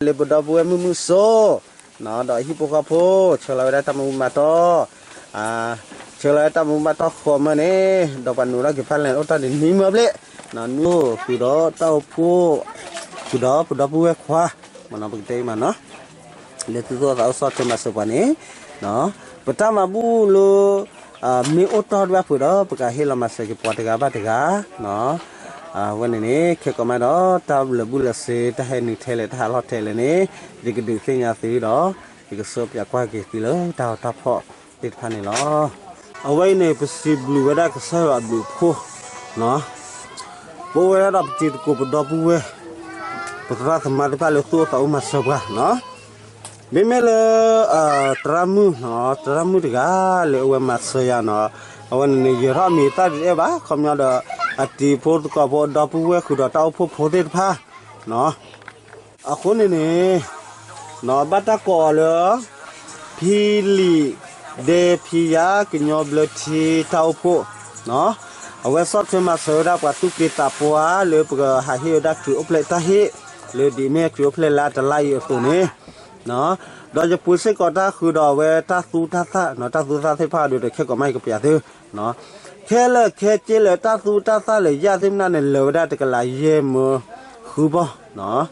လၢပဒီပုၢ်ဝဲၢ်မုၢ်မုၢ်စိ ဒီးဟံၣ်ဖိဃီဖိ ဆှၢလီၤဝဲဒၣ်တၢ်မၤဘူၣ်မၤတီၢ်, ဆှၢလီၤဝဲတၢ်မၤဘူၣ်မၤတီၢ်ဃိးမၢန့ၣ် ဒီးပှၤနုာ်ထီၣ်က့ၤဖးလဲၢ်အိၣ်တ့ၢ်ဒ်န့ၣ်မၢဘျဲၣ်, နုာ်ဃုာ်ဒီးတၢ်အိၣ်ဖှိၣ်, ဃုာ်ဒီးပဒီပုၢ်ဝဲၢ်ခွါ, မ့ၢ်နီၤ ပကတဲမးနီၤ လၢသုသူၣ်အိၣ်သးအိၣ်ဆီၣ်ထွဲမၤစၢၤပှၤန့ၣ်, ပတၢ်မၤဘူၣ်လၢ မ့ၢ်အိၣ်တီၢ်ဒၣ်ဖုးဒီး ပကဟ့ၣ်လီၤမၤစၢၤက့ၤပှၤတဂၤဘၣ်တဂၤ, အဝဲန့ၣ်န့ၣ် ခဲကိးမးဒီး တၢ်လၢာ်ဘူၣ်လၢာ်စ့ တၢ်ဟဲနုာ်ထဲလဲၣ် တၢ်ဟးလီၢ်ထဲလဲၣ်န့ၣ် ယကဒုးသ့ၣ်ညါသုဒီး ယကဆှၢပၠးကွၢ်က့ၤသုလၢတၢ်ဂီၤတၢ်ဖီၣ်သ့ၣ်တဖၣ်န့ၣ်လီၤ. အဝဲအံၤန့ၣ် ပစံးဘျုးဝဲဒၣ်ကစၢ်ယွၤအဘျုးအဖှိၣ် ပအိၣ်ဝဲဒၣ်ဒီးပတံၤသကိးပဒီပုၢ်ဝဲၢ် ပသရၣ်သမါသ့ၣ်တဖၣ်လၢသူၣ်အိၣ်သးအိၣ်မၤစၢၤပှၤနီၤ, မ့မ့ၢ်လၢ သရၣ်မုၣ်နီၤ သရၣ်မုၣ်တဂၤလၢအဝဲမၤစၢၤယၤနီၤ, အဝဲန့ၣ်န့ၣ် ယဲၤထီၣ်အမံၤသၣ်ဒ်အဲၣ်ဘၣ် ခီပညီဒီး အတံၤဖိသကိးဖိအဒီပုၢ်ဝဲၢ်ဃုာ်ဒီးတၢ်အိၣ်ဖှိၣ်ဖိသ့ၣ်တဖၣ်နီၤ, အဃိန့ၣ်န့ၣ် ဘၣ်တၢ်ကိးအီၤလၢ ဖံလံာ်ဒဲဖံယါကညီဘျၢထံတၢ်အိၣ်ဖှိၣ်နီၤ, အဝဲဆီၣ်ထွဲမၤစၢၤဝဲဒၣ်ပှၤသူၣ်က့သးပှၢ်လၢပကဟးဟ့ၣ်ဝဲဒၣ်ခရံာ်အိၣ်ဖျဲၣ်တၢ်ဟ့ၣ် လၢဒ်အမ့ၢ်ခရံာ်အိၣ်ဖျဲၣ်လါတလါအံၤအသိးန့ၣ် ဒီးယပှ့ၤစ့ၢ်ကီးတၢ်ဃုာ်ဒီးအဝဲတၢ်သူတၢ်သၣ်နီၤ, တၢ်သူတၢ်သၣ်သ့ၣ်တဖၣ်ဒီးခဲကိးမးယကပျးသု ခဲလၢာ်ခဲဆ့လၢတၢ်သူတၢ်သၣ်လၢယၣ်သ့ၣ်မနုၤန့ၣ် လၢာ်ဝဲဒၣ်တကလးယဲၢ်မၢဃုဘီၣ်နီၤ,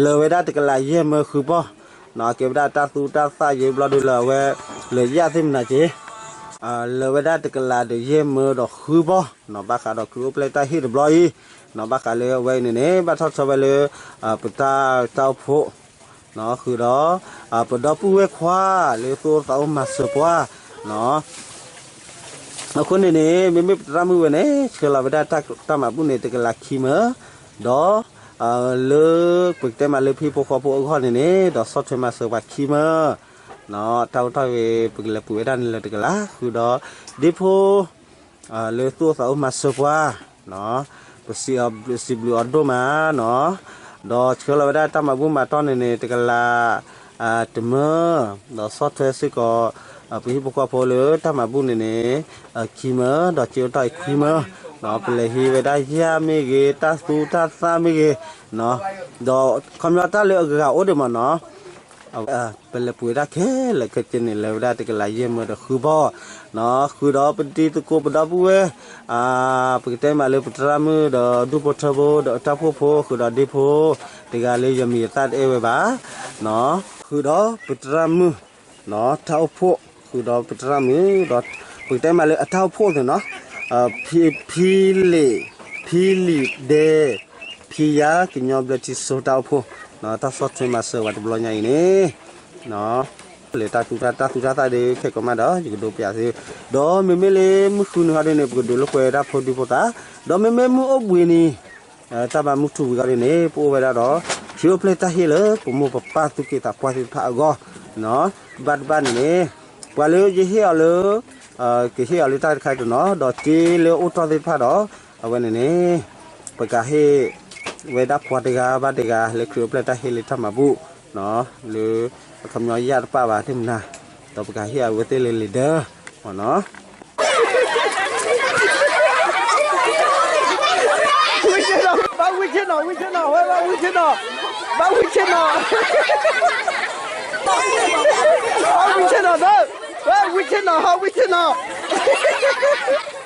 လၢာ်ဝဲဒၣ်တကလးယဲၢ်မၢဃုဘီၣ်နီၤ, ကဲဝဲဒၣ်တၢ်သူတၢ်သၣ်ယဲၢ်ဘျီဒုလၢအဝဲ လၢာ်ယၣ်သ့ၣ်မနုၤက့ၤ လၢာ်ဝဲဒၣ်တကလးဒီးယဲၢ်မၢဒီးဃုဘီၣ်နီၤ, ဘၣ်ဃးဒီးခရံာ်အိၣ်ဖျဲၣ်တၢ်ဟ့ၣ်တဘျီအံၤနီၤ, ဘၣ်ဃးလၢအဝဲအံၤန့ၣ်န့ၣ် ဘၣ်ထီၣ်ထီဝဲလၢ ပတၢ်တၢ်အိၣ်ဖှိၣ် ဃုာ်ဒီး ပဒီပုၢ်ဝဲၢ်ခွါလၢသူၣ်အိၣ်သးအိၣ်မၤစၢၤပှၤနီၤ, အဃိန့ၣ်န့ၣ် မ့မ့ၢ်ပသရၣ်မုၣ်ဝဲန့ၣ် ဆှၢလီၤဝဲဒၣ်တၢ်မၤဘူၣ်န့ၣ် တကလးခံမၢ, ဒီး လၢပကတဲမးလၢဖံဖိဃီဖိအဂီၢ်န့ၣ်န့ၣ် ဒီးဆီၣ်ထွဲမၤစၢၤပှၤခံမၢ, တၢ်အိၣ်ထီၣ်ဂ့ၤ ပကလဲၤပှ့ၤဝဲဒၣ်န့ၣ်လၢတကလး ဃုာ်ဒီး ဒ့ဖိ လၢသူၣ်အိၣ်သးအိၣ်မၤစၢၤပှၤ ပစံးဘျုးအီၤဒိၣ်မးနီၤ, ဒီးဆှၢလီၤဝဲဒၣ်တၢ်မၤဘူၣ်မၤတီၢ်န့ၣ်န့ၣ် တကလး တမၢ, ဒီးဆီၣ်ထွဲစ့ၢ်ကီး ပဟံၣ်ဖိဃီဖိလၢတၢ်မၤဘူၣ်န့ၣ်န့ၣ် ခံမၢ, ဒီးစ့အိၣ်တ့ၢ်အံၤခွံမၢ, ပလဲၤဟံးဝဲဒၣ်ယၣ်မ့ၢ်ဂ့ၤ တၢ်သူတၢ်သၣ်မ့ၢ်ဂ့ၤ, ဒီးခီပညီတၢ်လၢအဂၤအိၣ်ဒံးမးနီၤ ပလဲၤပှ့ၤဝဲဒၣ်ခဲလၢာ်ခဲဆ့န့ၣ် လၢာ်ဝဲဒၣ်တကလးယဲၢ်မၢဒီးဃုဘီၣ်, ဃုာ်ဒီးပတံၤသကိးပဒီပုၢ်ဝဲၢ်, ပကတဲမးလၢပသရၣ်မုၣ်ဒီးဒူၣ်ဖိထၢဖိဒီးတၢ်အိၣ်ဖှိၣ်ဖိ ဃုာ်ဒီးဒ့ဖိ တဂၤလၢယမံၤယသၣ်တအဲၣ်ဝဲဘၣ်, ဃုာ်ဒီးပသရၣ်မုၣ် တၢ်အိၣ်ဖှိၣ်, ဃုာ်ဒီးပသရၣ်မုၣ်ဒီး ပကတဲမးလၢအတၢ်အိၣ်ဖှိၣ်သ့ၣ်နီၤ, ဖံလံာ်, ဖံလံာ်ဒဲ, ဖံယါကညီဘျၢထံစိတၢ်အိၣ်ဖှိၣ်, တၢ်ဆီၣ်ထွဲမၤစၢၤဝဲတဘျီညါအံၤန့ၣ် လၢတၢ်သူတၢ်သၣ်ဒီးခဲကိးမးဒီး ယကဒိးပၠးသု, ဒီးမ့မ့ၢ်လၢမုၢ်ဃုနုာ်ဟီဒ်န့ၣ် ပကဒုးလိာ်ကွဲဝဲဒၣ်ဖိဒံဖိသၣ်, ဒီးမ့မ့ၢ်မုၢ်အိၣ်ဘှံးနံၤ တၢ်ဘၣ်မုၢ်ထူၣ်ဝံၤအဂီၢ်ဒ်န့ၣ် ပအိၣ်ဝဲဒၣ်ဒီး ခရံာ်အိၣ်ဖျဲၣ်တၢ်ဟ့ၣ်လၢပမိၢ်ပပၢ်သူၣ်က့သးပှၢ်သ့ၣ်တဖၣ်အဂီၢ်, တဘၣ်တဘၣ်န့ၣ်န့ၣ် ပှၤလၢယဟ့ၣ်အီၤလၢ ကဟ့ၣ်အီၤလၢတၢ်တခါတနီၤ ဒီးစ့လၢအိၣ်တီၢ်သ့ၣ်တဖၣ်ဒီး အဝဲန့ၣ်န့ၣ် ပကဟ့ၣ်ဝဲဒၣ်ပှၤတဂၤဘၣ်တဂၤ လၢခရံာ်အိၣ်ဖျဲၣ်တၢ်ဟ့ၣ်လၢတၢ်မၤဘူၣ် လၢအခီပညီယၣ်တပၣ်ဘၣ်သ့ၣ်မနၤ, ဒီးပကဟ့ၣ်အဝဲသ့ၣ်လၢလံာ်ဒၢ မ့ၢ်နီၤ ဘၣ်ဝံၢ်ဆ့ၣ်နီၤ, ဝံၢ်ဆ့ၣ်နီၤ, ဝဲဘၣ်ဝံၢ်ဆ့ၣ်နီၤ, ဘၣ်ဝံၢ်ဆ့ၣ်နီၤ, ဘၣ်ဝံၢ်ဆ့ၣ်နီၤ, ဘၣ်ဝံၢ်ဆ့ၣ်နီၤ, ဘၣ်ဝံၢ်ဆ့ၣ်နီၤ.